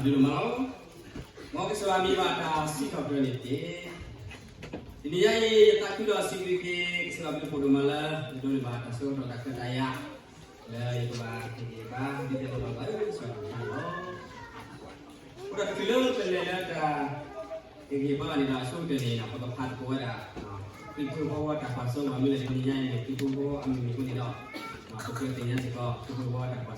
ဒိၣ်မးလီၤ. မ်ကစၢ်ယွၤမံၤဘၣ်တၢ်စံးထီၣ်ပတြၢၤန့ၣ်တက့ၢ်. တနံၤညါအံၤ ယသးခုဒီးစံးဘျုးက့ၤ ကစၢ်ယွၤဘျုးဖှိၣ်ဒိၣ်မးလၢ ယဒိးန့ၢ်ဘၣ်တၢ်ဆၢကတီၢ်တၢ်ခွဲးတၢ်ယာ် လၢယကဘၣ်ဟ့ၣ်ဂံၢ်ဟ့ၣ်ဘါ ဒ်သိးဒီးကစၢ်ယွၤအတၢ်မၤလီၤ. အဃိဒီးတုၤလၢပလဲၤလၢတၢ်ဟ့ၣ်ဂံၢ်ဟ့ၣ်ဘါဘၣ်န့ၣ်ဒီး အဆိကတၢၢ်န့ၣ် ပကဖးသကိးဝဲဒၣ် ခရံာ်ဖိဟံၣ်ဖိဃီဖိအတၢ်ကွၢ်စိ မ့ၢ်လၢတနံၤညါအံၤန့ၣ် ခရံာ်ဖိဟံၣ်ဖိဃီဖိအမုၢ်နံၤအဃိန့ၣ်ဒီး ပကသ့ၣ်ညါစ့ၢ်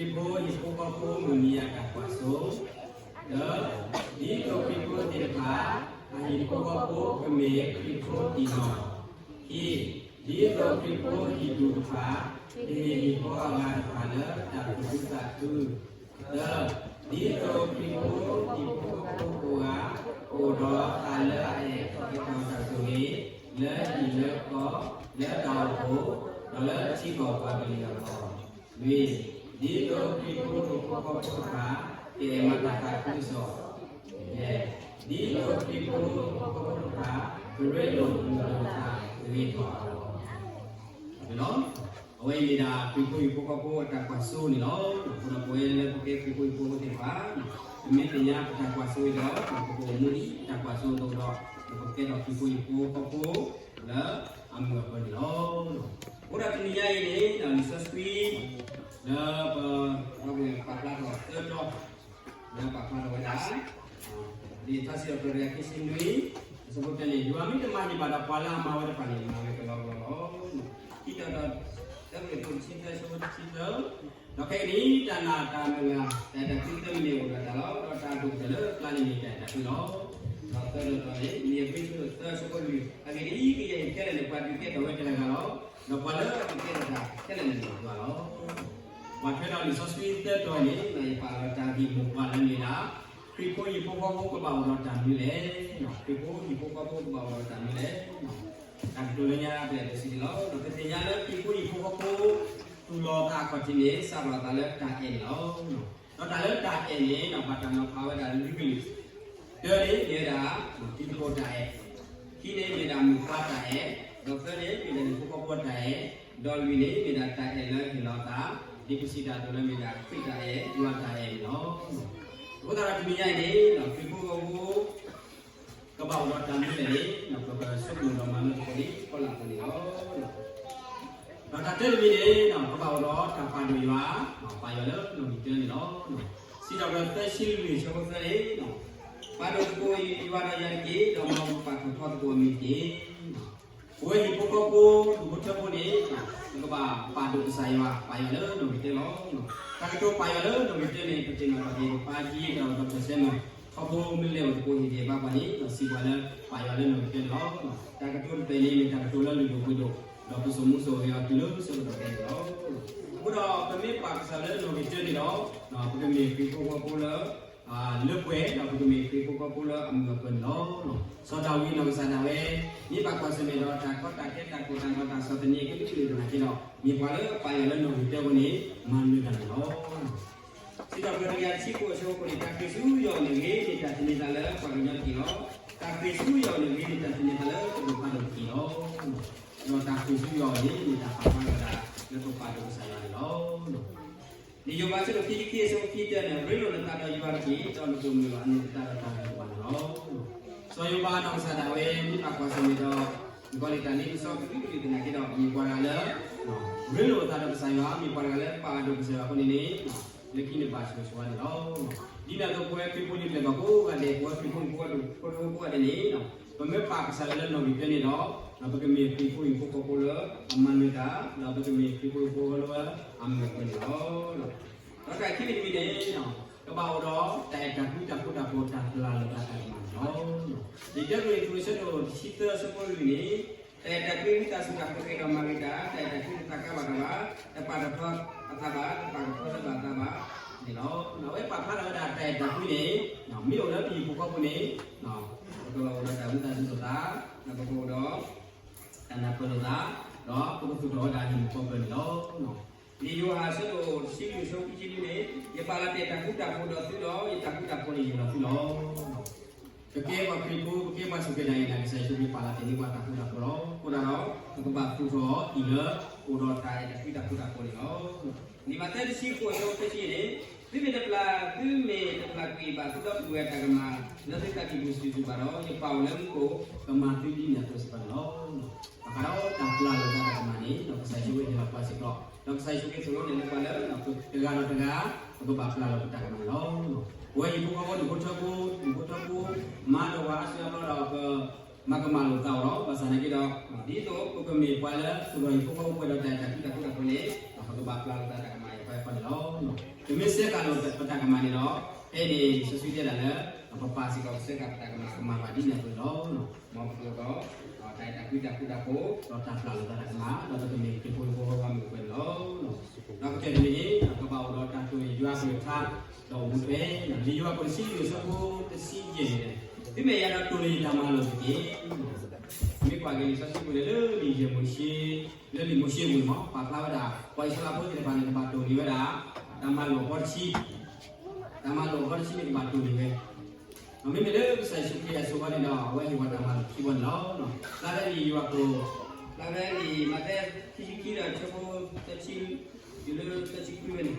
ကီး ခရံာ်ဖိဟံၣ်ဖိဃီဖိအတၢ်ကွၢ်စိန့ၣ်လီၤ. ဒီးပကဖးသကိး ခရံာ်ဖိဟံၣ်ဖိဃီဖိမုၢ်နံၤအတၢ်ကွၢ်စိ, တၢ, ဒ်သိးခရံာ်ဖိသ့ၣ်တဖၣ် အဟံၣ်ဖိဃီဖိကမ့ၢ်ခရံာ်ဖိတံၢ်နီၢ်, ခံ, ဒ်သိးခရံာ်ဖိဟံၣ်ပူၤတဖၣ် ကဟ့ၣ်ဟံၣ်ဖိအဂၤတဖၣ်လၢတၢ်သူၣ်ခုသးခု, သၢ, ဒ်သိးခရံာ်ဖိဟံၣ်ဖိဃီဖိကိးဂၤ ကအိၣ်ဒီးသးလၢအအဲၣ်အကတီၢ်တၢ်ဆိၣ်ဂ့ၤ လၢဟံၣ်လၢဃီ လၢတၢ်အိၣ်ဖှိၣ် ဒီးလၢထံကီၢ်ပှၤကလုာ်အဂီၢ်, လွံၢ်, ဒ်သိးခရံာ်ဖိဟံၣ်ဖိဃီဖိတဖၣ် ကအဲၣ်မၤတၢ်သးခုကစီၣ်, ယဲၢ်, ဒ်သိးခရံာ်ဖိဟံၣ်ဖိဃီဖိတဖၣ် ကရ့လိာ်မုာ်လိာ်တၢ်ဂ့ၤထီၣ်အဂီၢ်န့ၣ်လီၤ. အဝဲအံၤမ့ၢ်ဒၣ်ခရံာ်ဖိဟံၣ်ဖိဃီဖိအတၢ်ကွၢ်စိန့ၣ်လီၤ. အဃိဒီးပဝဲလၢပကဲခရံာ်ဖိဟံၣ်ဖိဃီဖိသ့ၣ်တဖၣ် ပမ့ၢ်သ့ၣ်ညါပတၢ်ကွၢ်စိအံၤဒီး ပကအိၣ်မူဒ်ပတၢ်ကွၢ်စိအသိးဒီး ပကကဲထီၣ်ခရံာ်ဖိဟံၣ်ဖိဃီဖိလၢအမုာ်အပၢၤန့ၣ်လီၤ. အဃိဒီးတနံၤညါအံၤန့ၣ် လံာ်စီဆှံ လၢပ ပှၤပာ်ဖျါထီၣ်သၢတီၤ လၢပာ်ဖျါထီၣ်ဝဲဒၣ် လံာ်ထါစံးထီၣ်ပတြၢၤတကယၤခံဆံနွံ အဆၢဖိတၢန့ၣ် ယွၤမ့ၢ်တမၤန့ၢ်ဘၣ်ဒီး ပှၤလၢအမၤဝဲတဖၣ်န့ၣ် မၤဝဲကလီကလီလီၤ. ခံတီၤဒီး တၢကရံၣ်သူးတဆံသၢ အဆၢဖိတဆံသၢ, ဒီးခဲကနံၣ်အံၤ တၢ်နာ်တၢ်မုၢ်လၢ် တၢ်အဲၣ်တၢ်ကွံသၢမံၤန့ၣ်အိၣ်ဒီးတၢ်လီၤ. ဒီးတၢ်အဒိၣ်ကတၢၢ်လၢပျၢ်န့ၣ်မ့ၢ် တၢ်အဲၣ်တၢ်ကွံလီၤ. ဒီးသၢတီၤန့ၣ် လံာ်ဧ့ၤဘြံၤသၢ အဆၢဖိလွံၢ်, အဂ့ၢ်ဒ်အံၤ, ကယဲၢ်အံၤခဲလၢာ်န့ၣ် ပှၤဒုးကဲထီၣ်ဝဲတဂၤဂၤလီၤ. ဒီးပှၤလၢအဒုးကဲထီၣ်တၢ်ခဲလၢာ်န့ၣ်မ့ၢ်ယွၤလီၤ. ပှၤထွဲဒီးလံာ်စီဆှံသၢတီၤန့ၣ် ယပာ်လီၤတၢ်ဂ့ၢ်မိၢ်ပှၢ်လၢမ့ၢ်ဒၣ် ခရံာ်ဖိဟံၣ်ဖိဃီဖိကဘၣ်အိၣ်ဒီးတၢ်မနုၤလဲၣ်. ခရံာ်ဖိဟံၣ်ဖိဃီဖိကဘၣ်အိၣ်ဒီးတၢ်မနုၤလဲၣ်. တၢ်ကတိၤလၢညါပျဲၢ်တဆံန့ၣ်လီၤ. ဒီးပသ့ၣ်ညါလၢခရံာ်ဖိဟံၣ်ဖိဃီဖိ တူၢ်လိာ်သးအခီၣ်ထံးန့ၣ် စးထီၣ်အသးလၢတၢ်အဲၣ်န့ၣ်လီၤ. ဒီးတၢ်လၢတၢ်အဲၣ်န့ၣ် ဘၣ်တၢ်နီၤဖးဝဲဒၣ်လွံၢ်ကလုာ်, တၢန့ၣ်မ့ၢ်ဝဲဒၣ် တံၤသကိးတၢ်အဲၣ်, ခံန့ၣ်မ့ၢ်ဒၣ်မိၢ်ပၢ်တၢ်အဲၣ်, ဒီးသၢန့ၣ်မ့ၢ်ဒၣ်ဟံၣ်ဖိဃီဖိတၢ်အဲၣ်, ဒီးလွံၢ်န့ၣ်မ့ၢ်ဒၣ်တၢ်အဲၣ်လၢဟ့ၣ်လီၤအသး, ဒ်ပစံးတၢ်အသိးလၢမ့ၢ်ဒၣ်ခရံာ်တၢ်အဲၣ် ယွၤတၢ်အဲၣ်န့ၣ်လီၤ. အဃိသတးဒီးတနံၤညါအံၤန့ၣ် ခရံာ်ဖိဟံၣ်ဖိဃီဖိ ကဘၣ်အိၣ်ဒီးတၢ်မနုၤလဲၣ်န့ၣ် ပကဆိကမိၣ်ဒီးမၤလိသကိးန့ၣ် ဖီလာ်အပူၤန့ၣ်လီၤ. ဒီးတၢ်တၢတမံၤန့ၣ် ကဘၣ်အိၣ်ဒီးတၢ်ပာ်ဒိၣ်ယွၤ, ပာ်ယွၤလၢနီၣ်ဂံၢ်တၢန့ၣ်လီၤ. စံးထီၣ်ပတြၢၤသၢဆံလွံၢ် အဆၢဖိသၢန့ၣ် ပာ်ဒိၣ်သကိးယွၤဒီးယၤတက့ၢ်, ဒီးမ်ပာ်ထီၣ်ထီသကိးအမံၤတက့ၢ်. ပဝဲဟံၣ်ဖိဃီဖိ ဒူၣ်ဖိထၢဖိန့ၣ် ပကဘၣ်ပာ်ဒိၣ်ကစၢ်ယွၤ, ပာ်ယွၤလၢနီၣ်ဂံၢ်တၢလီၤ. တၢ်ကတိၤပာ်ယွၤလၢနီၣ်ဂံၢ်တၢန့ၣ် ပသ့ၣ်နီၣ်ထီၣ်က့ၤ ပပၢ်ကံယ့ဒီးဒီးပၢ်စဲမုၢ် ခီဖျိမ့ၢ်လဲၤအိၣ်သကိးဟ့ၣ်ဂံၢ်ဟ့ၣ်ဘါပှၤန့ၣ် စံးပှၤလၢပာ်ယွၤလၢနီၣ်ဂံၢ်တၢန့ၣ်လီၤ. တၢ်ကတိၤတဖျၢၣ်န့ၣ် မ့ၢ်တၢ်ကတိၤလၢလုၢ်ဒိၣ်ပှ့ၤဒိၣ်, ဒီးပစိာ်မူစိာ်ဂဲၤအီၤတုၤလၢဆၢကတီၢ်ခဲအံၤန့ၣ်လီၤ. အဃိဒီးပမ့ၢ်ပာ်ကစၢ်လၢနီၣ်ဂံၢ်တၢန့ၣ်ဒီး ပကမ့ၢ်ခရံာ်ဖိဃီဖိလၢ လၢပှဲၤ, ဒီးပကမ့ၢ်ခရံာ်ဖိဃီဖိလၢအမုာ်အပၢၤန့ၣ်လီၤ. စီၤဒၤဝံးနီၢ်ကစၢ်ဒၣ်ဝဲ မ့ၢ်ဘၣ်ကွၢ်ဆၢၣ်မဲာ်ဒီးတၢ်ကီတၢ်ခဲ တၢ်ကိၢ်တၢ်ဂီၤ တၢ်ဆီၣ်သနံးအကလုာ်ကလုာ်သနာ်က့ဒီး မ့ၢ်ပှၤလၢအပာ်ယွၤလၢနီၣ်ဂံၢ်တၢအဃိန့ၣ် မၤနၢၤတၢ်န့ၣ်လီၤ. စံးထီၣ်ပတြၢၤတကယၤတဆံဃိး အဆၢဖိဃိးန့ၣ် တၢ်ဃ့ၢ်ဆူယွၤအအိၣ်န့ၣ် ဂ့ၤန့ၢ်တၢ်သန့ၤသးလၢပှၤကညီတက့ၢ်လီၤ. တၢ်ဃ့ၢ်ဆူယွၤအအိၣ်န့ၣ် ဂ့ၤန့ၢ်တၢ်သန့ၤသးလၢပဒိၣ်ဖးဒိၣ်တက့ၢ်လီၤ. ဒီးတၢ်ဃ့ၢ်ဆူယွၤအအိၣ်န့ၣ် မ့ၢ်တၢ်ပာ်ဖျါဝဲဒၣ်လၢပပာ်ဒိၣ်ကစၢ်ယွၤန့ၣ်လီၤ. လံာ်ယိၤဘး အဆၢဒိၣ်ခံဆံခံ အဆၢဖိခံဆံတၢန့ၣ် ရ့လိာ်နသးဒီးယွၤတက့ၢ်, ဒီးနပိာ်မုၣ်အနၢ်သတးဒီးတၢ်ဂ့ၤကဘၣ်န့ၣ်လီၤ. စီၤယိၤဘးနီၢ်ကစၢ်ဒၣ်ဝဲ မ့ၢ်ဘၣ်ကွၢ်ဆၢၣ်မဲာ်ဒီး နကီၢ်လံာ်တၢ်လ့ပစီကလုာ်ကလုာ်သနာ်က့ဒီး မ့ၢ်ပှၤတဂၤလၢ ရ့လိာ်အသးဒီးကစၢ်ယွၤ, မ့ၢ်ပှၤတဂၤလၢပာ်ဒိၣ်ကစၢ်ယွၤအဃိန့ၣ်န့ၣ် လၢခံန့ၣ်ဘၣ်ဆိၣ်ဂ့ၤဆိၣ်ဝါန့ၣ်လီၤ. ဒ်န့ၣ်အသိး ပဝဲခရံာ်ဖိလံၤပျဲၢ်ဘၣ်ကိးဂၤဒဲး ပဝဲခရံာ်ဖိဖိဝဲဒၣ် ဖိတဝဲကိးဂၤဒဲးန့ၣ် ပမ့ၢ်ပာ်ကစၢ်ယွၤလၢနီၣ်ဂံၢ်တၢန့ၣ်ဒီး ပကမ့ၢ်ခရံာ်ဖိဟံၣ်ဖိဃီဖိလၢအမၤနၢၤတၢ်, ဒီးပကမ့ၢ်ခရံာ်ဖိဟံၣ်ဖိဃီဖိလၢအမုာ်အပၢၤန့ၣ်လီၤ. ဒီးတၢ်ခံမံၤတမံၤန့ၣ် ကဘၣ်အိၣ်ဒီးတၢ်အဲၣ်တၢ်ကွံတၢ်ဃူတၢ်ဖိး တၢ်ပျၢ်လိာ်သးတၢ်ကမၣ်န့ၣ်လီၤ. လံာ်တၢကရံၣ်သူး အဆၢဒိၣ်တဆံသၢ အဆၢဖိလွံၢ်န့ၣ် တၢ်အဲၣ်တၢ်ကွံ ဝံသးစူၤတၢ်ဃုက့ၤဒီးမၤဂ့ၤတၢ်, တၢ်အဲၣ်တၢ်ကွံတသးကါဘၣ်တၢ်ဘၣ်, တပာ်တဖျီအသးဘၣ်, တပာ်တဖျီလၢၤဘၣ်အသးဘၣ်န့ၣ်လီၤ. အဝဲပာ်ဖျါထီၣ်ဝဲဒၣ်တၢ်အဲၣ်တၢ်ကွံန့ၣ် မ့ၢ်အိၣ်လၢပဟံၣ်ဖိဃီဖိန့ၣ် ပကဘၣ်အိၣ်ဒီးတၢ်ဝံသးစူၤလိာ်သး, ဒီးပကအိၣ်ဒီးတၢ်နၢ်ပၢၢ်လိာ်သး, ဒီးပကသူၣ်ထီၣ်ဝဲဒၣ်ဟံၣ်ဖိဃီဖိန့ၣ်လီၤ. လံာ်ယိၤဟၣ် အဆၢဒိၣ်တဆံလွံၢ် အဆၢဖိခံဆံနွံန့ၣ် ယပာ်လီၤတၢ်အဲၣ်တၢ်ကွံတၢ်ဖိးဒီးသုဒီး ယတၢ်ဃူတၢ်ဖိးန့ၣ်ယံၤဒီးသုလီၤ. ပကဲပှၤခရံာ်ဖိ ပကဲပှၤစူၢ်က့ၤနာ်က့ၤတၢ် ကစၢ်ယ့ၣ်ၡူးခရံာ်ပာ်လီၤတ့ၢ်န့ၢ်ပှၤတၢ်ဃူတၢ်ဖိးလီၤ. အဃိသတးဒီး ပကဘၣ်သူၣ်ထီၣ်အီၤလၢ အိၣ်ဒီးတၢ်အဲၣ်တၢ်ကွံတၢ်ဃူတၢ်ဖိးန့ၣ်လီၤ. လံာ်မးသဲတဆံဃိး အဆၢဖိသၢဆံန့ၣ်, သုမ့ၢ်တပျၢ်, သုမ့ၢ်တပျၢ်ကွံာ်ဘၣ်သုဒီပုၢ်ဝဲၢ်အတၢ်ကမၣ် လၢသုသးကံၢ်ပူၤစုာ်စုာ်ဘၣ်ဒီး ယပၢ်အိၣ်လၢမူခိၣ် ကမၤသုဒ်န့ၣ်အသိးစ့ၢ်ကီးန့ၣ်လီၤ. ဘၣ်ဃးဒီးတၢ်ပျၢ်လိာ်သးတၢ်ကမၣ်န့ၣ် ဒီးကစၢ်ယ့ၣ်ၡူးခရံာ်ဟ့ၣ်လီၤပှၤစ့ၢ်ကီး, ဒီးကစၢ်ယ့ၣ်ၡူးခရံာ်သိၣ်လိနဲၣ်လၢပှၤလၢ တဂၤဒီးတဂၤ ပကဘၣ်ပျၢ်လိာ်ပတၢ်ကမၣ်န့ၣ်လီၤ. ပဝဲဟံၣ်ဖိဃီဖိဒူၣ်ဖိထၢဖိ, ဒူၣ်ဖိထၢဖိ မၤဒီးပှၤအါစုအါဘျီဒီး ပ မၤကမၣ်လိာ်သးအီၤဒီး ဘၣ်ဆၣ်သနာ်က့ဒီး ဒ်သိးပကမ့ၢ်ပှၤလၢသူၣ်ထီၣ်ဟံၣ်ဖိဃီဖိ ပှဲၤဒီးတၢ်အဲၣ်တၢ်ကွံတၢ်ဃူတၢ်ဖိးန့ၣ် ပကဘၣ်ပျၢ်လိာ်သးတၢ်ကမၣ်အံၤ ပှဲၤပှဲၤန့ၣ်လီၤ. ပမ့ၢ်စဲဃာ်လိာ်ပတၢ်ကမၣ်န့ၣ်ဒီး ဖဲန့ၣ် လံာ်စီဆှံတဲဒၣ်လၢ ပပၢ်စ့ၢ်ကီးကစဲဃာ်ပတၢ်ကမၣ် ကမၤဘၣ်ဒ်န့ၣ်အသိးန့ၣ်လီၤ. မ်ပကအိၣ်ဒီး တၢ်အဲၣ်တၢ်ကွံတၢ်ဃူတၢ်ဖိး ဒီးတၢ်ပျၢ်လိာ်သးတၢ်ကမၣ် ဒီးပကမ့ၢ်ခရံာ်ဖိဟံၣ်ဖိဃီဖိအမုၢ်အပှဲၤန့ၣ်လီၤ. ဒီးကတၢၢ်တမံၤန့ၣ် ကဘၣ်အိၣ်ဒီးတၢ်တိၢ်န့ၢ်ယွၤအကလုၢ်ကထါ ဒီးအိၣ်မူထွဲ, လံာ်ယိၤဟၣ်ခိၣ်တဆံလွံၢ် အဆၢဖိတဆံယဲၢ်န့ၣ်, သုမ့ၢ်အဲၣ်ယၤဒီးတိၢ်န့ၢ်ယတၢ်မၤလိာ်တက့ၢ်. မ့ၢ်ကွၢ်က့ၤလံာ်စီဆှံပူၤန့ၣ် လၢလံာ်ယဲၢ်မိၤၡ့, လၢလံာ်မိၤၡ့ပူၤန့ၣ်မ့ၢ် ပာ်ဖျါဝဲဒၣ်ပှၤအံၣ်စရ့လးဖိသ့ၣ်တဖၣ်န့ၣ် ကဘၣ်တိၢ်န့ၢ်ဝဲဒၣ် တၢ်မၤလိာ်အဘီတဆံ, တၢ်မၤလိာ်အဘီတဆံန့ၣ် ကဘၣ်တိၢ်န့ၢ်ဝဲ မ့မ့ၢ်လၢကစၢ်ယ့ၣ်ၡူးခရံာ်အစိၤအဃီန့ၣ်ဒီး အဝဲဟ့ၣ်ဝဲတၢ်မၤလိာ်ခံဘီန့ၣ်လီၤ. ဖျါဖဲလံာ်ယိၤဟၣ်ခိၣ်, ဖျါဖဲလံာ်မးသဲခံဆံခံဒီးအဆၢဖိသၢဆံ, တုၤလၢသၢဆံခွံဝဲန့ၣ်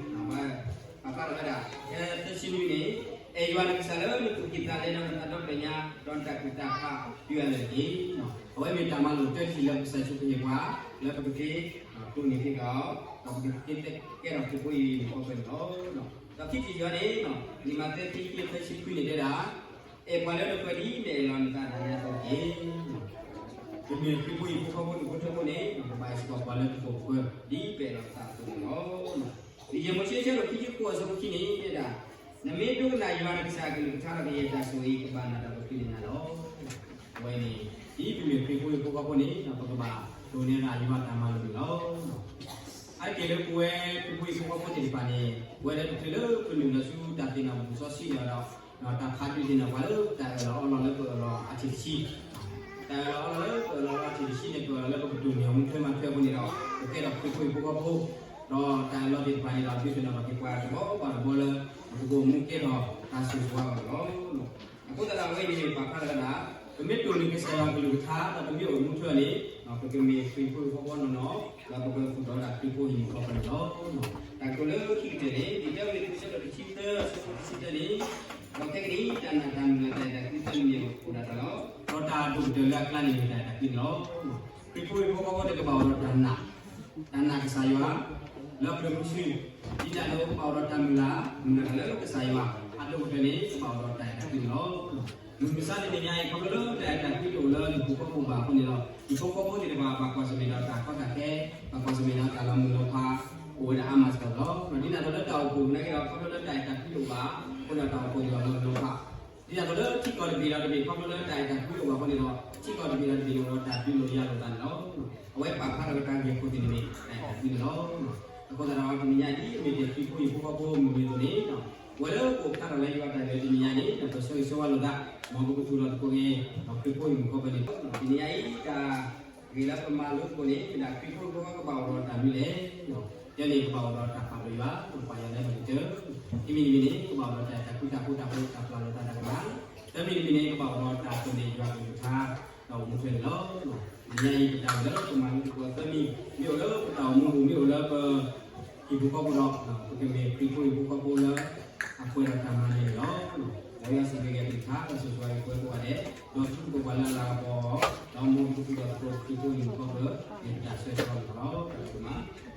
ပာ်ဖျါထီၣ်ဝဲဒၣ်, ဖဲသၢဆံနွံန့ၣ်, အဲၣ်ယွၤနကစၢ်လၢနသူၣ်ကံၢ်သးလဲဒီးနသးဒီဖျၢၣ်ညါ, ဒီးနတၢ်ကူၣ်တၢ်ဖးတုၤအလၢာ်တက့ၢ်. အဝဲမ့ၢ်တၢ်မၤလိာ်တၢတထံၣ်လၢကစၢ်ယ့ၣ်ၡူးခရံာ်ဟ့ၣ်ပှၤ, လၢပကသ့တိၢ်န့ၢ်သ့ၣ်ဒီး, ဒီးပကသ့ကဲထီၣ်ခရံာ်ဖိအံၤန့ၣ် ကီးပှဲၤန့ၣ်လီၤ. ဒီးခံထံၣ်ယွၤန့ၣ်, လံာ်မးသဲခံဆံခံသၢဆံခွံန့ၣ်တဲဒၣ်, အဲၣ်ပှၤလၢနပၢၤဒ်နအဲၣ်လီၤနသးဒၣ်နဲအသိးတက့ၢ်. ပမ့ၢ်ခရံာ်ဖိဟံၣ်ဖိဃီဖိဒူၣ်ဖိထၢဖိန့ၣ် ပဘၣ်စ့ၢ်ကီးပှၤလၢပခိၣ်ပဃၢၤ ဒ်ပအဲၣ်လီၤပသးအသိးန့ၣ်လီၤ. လံာ်ယဲၢ်မိၤၡ့အဆၢဒိၣ်ခံဆံဃိးအဆၢဖိခံန့ၣ်တဲဒၣ်, နမ့ၢ်ဒိကနၣ်ယွၤနကစၢ်အကလုၢ်ကထါဒီး ကယဲၢ်တၢ်ဆိၣ်ဂ့ၤ ကဘၣ်နၢ်တၢ်ပတုာ်န့ၢ်နၤလီၤ. အဝဲန့ၣ်, ဒ်ပမ့ၢ်ခရံာ်ဖိဟံၣ်ဖိဃီဖိန့ၣ် ပကဘၣ်တိၢ်န့ၢ်ဒၣ်ယွၤတၢ်မၤလိာ်န့ၣ်လီၤ. အါတက့ၢ်လၢပဝဲခရံာ်ဖိဟံၣ်ဖိဃီဖိသ့ၣ်တဖၣ်န့ၣ် ပဝဲဒၣ်တချုးလၢပနုာ်လီၤဆူတၢ်သ့ၣ်နီၣ်ဘူၣ်စီဆှံန့ၣ်ဒီး, တၢ်ဖးဒုးသ့ၣ်နီၣ်ပှၤလၢတၢ်အၢၣ်လီၤအီလီၤလၢပအၢၣ်လီၤအထံၣ်တဆံ, တၢ်အၢၣ်လီၤအီလီၤလၢပအၢၣ်လီၤအထံၣ်တဆံန့ၣ် ပအၢၣ်လီၤလၢပကတိၢ်န့ၢ်အမူထွဲမၤထွဲအဃိန့ၣ်ဒီး ပကဲထီၣ်ခရံာ်ဖိဟံၣ်ဖိဃီဖိ, ဒီးတၢ်အၢၣ်လီၤသ့ၣ်တဖၣ်န့ၣ်ဒီး ဒုးသ့ၣ်နီၣ်ထီၣ်က့ၤပှၤတဘျီဘၣ်တဘျီလၢ ပကဘၣ်မူကဲထီၣ်တၢ်ဆိၣ်ဂ့ၤဝဲအဂီၢ်န့ၣ်လီၤ. အဃိသတးဒီးအဝဲအံၤန့ၣ် ပာ်ဖျါထီၣ်ဝဲဒၣ်, ပမ့ၢ်တိၢ်န့ၢ်ကစၢ်ယွၤအကလုၢ်ကထါ ဒီးပမ့ၢ်အိၣ်မူထွဲအီၤန့ၣ်, ပကမ့ၢ်ခရံာ်ဖိဟံၣ်ဖိဃီဖိနီၢ်နီၢ်, ဒီးပကသူၣ်ထီၣ်ဝဲဒၣ်ခရံာ်ဖိဟံၣ်ဖိဃီဖိန့ၣ်လီၤ. တၢ်ကတိၤလၢခံကတၢၢ်န့ၣ် လံာ်တၢဝံၤတဆၢဒိၣ်တဆံသၢအဆၢဖိတဆံသၢန့ၣ်, ဒီးခဲကနံၣ်အံၤ တၢ်နာ်တၢ်မုၢ်လၢ်တၢ်အဲၣ်တၢ်ကွံသၢမံၤန့ၣ်အိၣ်ဒၣ်တၢ်လီၤ. ဒီးတၢ်ဒိၣ်ကတၢၢ်လၢအကျါန့ၣ်မ့ၢ်တၢ်အဲၣ်တၢ်ကွံန့ၣ်လီၤ. ခရံာ်ဖိဟံၣ်ဖိဃီဖိန့ၣ် ကဘၣ်အိၣ်ဒီးတၢ်နာ်, တၢ်နာ်ကစၢ်ယွၤ လၢအပျဲၢ်မူဆူ, ဒ်န့ၣ်အသိးကဘၣ်အိၣ်ဒီးတၢ်မုၢ်လၢ်, မုၢ်လၢ်တၢ်လၢကစၢ်ယွၤ, အဒိၣ်ကတၢၢ်န့ၣ် ကဘၣ်အိၣ်ဒီးတၢ်အဲၣ်တၢ်ကွံန့ၣ်လီၤ. မုၢ်မဆါတနံၤညါအံၤ ခီဖျိလၢတၢ်အဲၣ်တၢ်ကွံတအိၣ်လၢဟံၣ်ဖိဃီဖိဘၣ်အဃိန့ၣ်ဒီး ဟံၣ်ဖိဃီဖိသ့ၣ်တဖၣ် ဘၣ်ကွၢ်ဆၢၣ်မဲာ်ဒီးတၢ်ကီတၢ်ခဲ, ဘၣ်ကွၢ်ဆၢၣ်မဲာ်ဒီးတၢ်လီၤမုၢ်လီၤဖး အိၣ်ဝဲဒၣ်အါမးစ့ၢ်ကီးန့ၣ်လီၤ. ဒ်န့ၣ်အသိးလၢတၢ်အိၣ်ဖှိၣ်သနာ်က့ဒီး ခီဖျိလၢတၢ်အဲၣ်တၢ်ကွံတအိၣ်ဘၣ်အဃိန့ၣ်ဒီး တၢ်အိၣ်ဖှိၣ်န့ၣ်လီၤမုၢ်လီၤဖး ဒ်န့ၣ်အသိးလၢထံကီၢ်တဘ့ၣ်ဒီးတဘ့ၣ် ခီဖျိလၢတၢ်အဲၣ်တၢ်ကွံတအိၣ်ဘၣ်အဃိန့ၣ်ဒီး ထံကီၢ်တဘ့ၣ်ဒီးတဘ့ၣ်န့ၣ်အိၣ်ဒီးတၢ်ဒုးလိာ်ယၤလိာ်သးန့ၣ်လီၤ. အဝဲပာ်ဖျါထီၣ်ဝဲတၢ်ဂ့ၢ်ခိၣ်သ့ၣ်တဖၣ်န့ၣ် တၢ်အဲၣ်တၢ်ကွံန့ၣ်လီၤ. အဃိသတးဒီးတနံၤညါအံၤ ဒ်အမ့ၢ်တၢ်ခရံာ်ဖိဟံၣ်ဖိဃီဖိမုၢ်မ့ၢ်အသိးန့ၣ်, ပဝဲလၢပအိၣ်ဖျါထီၣ်လၢယွၤတၢ်ဂ့ၢ်တနံၤညါန့ၣ် ပဆၢဂ့ၤဆၢဝါလိာ်သး, မ်ပကသူၣ်ထီၣ်သကိးက့ၤ ခရံာ်ဖိဟံၣ်မုၢ်ခီဖျိန့ၣ်လီၤ. တနံၤညါအံၤ တၢ်ဂ့ၢ်လၢပမၤလိသကိးန့ၣ် မ့ၢ်ဒၣ်ခရံာ်ဖိဟံၣ်ဖိဃီဖိကဘၣ်အိၣ်ဒီးတၢ်မနုၤလဲၣ်. ယဲန့ၣ်ကဘၣ်အိၣ်ဒီးတၢ်ပာ်ဒိၣ်ယွၤ ပပာ်ယွၤလၢအမ့ၢ်ကတၢၢ်, တမံၤတမံၤန့ၣ် ကဘၣ်အိၣ်ဒီးတၢ်အဲၣ်တၢ်ကွံတၢ်ဃူတၢ်ဖိး တၢ်ပျၢ်လိာ်သးတၢ်ကမၣ်, တမံၤတမံၤန့ၣ် ကဘၣ်အိၣ်ဒီးတၢ်တိၢ်န့ၢ်ယွၤအကလုၢ်ကထါ ဒီးအိၣ်မူထွဲန့ၣ်လီၤ. တနံၤညါအံၤ ပတၢ်အိၣ်လၢပမၤလိသကိးသၢမံၤ, မ့ၢ်အိၣ်လၢပတၢ်အိၣ်မူပူၤ မ့ၢ်အိၣ်လၢပ ဟံၣ်ဖိဃီဖိဒီး ပကမ့ၢ်ခရံာ်ဖိဟံၣ်ဖိဃီဖိလၢ အပှဲၤဒီးတၢ်မၤနၢၤန့ၣ်လီၤ. ဒီးယွၤဆိၣ်ဂ့ၤက့ၤအကလုၢ်ကထါ ဒီးဆိၣ်ဂ့ၤပှၤကိးဂၤဒဲး, ဒီးသူသကိးပှၤလၢအလၤကပီၤ, ဒီးမ်ပကသူၣ်ထီၣ်သကိးခရံာ်ဖိဟံၣ်ဖိဃီဖိလၢ မ့ၢ်ပတၢ်ဆၢကတီၢ်န့ၣ်လီၤ. တၢ်ဘျုးဒိၣ်မး.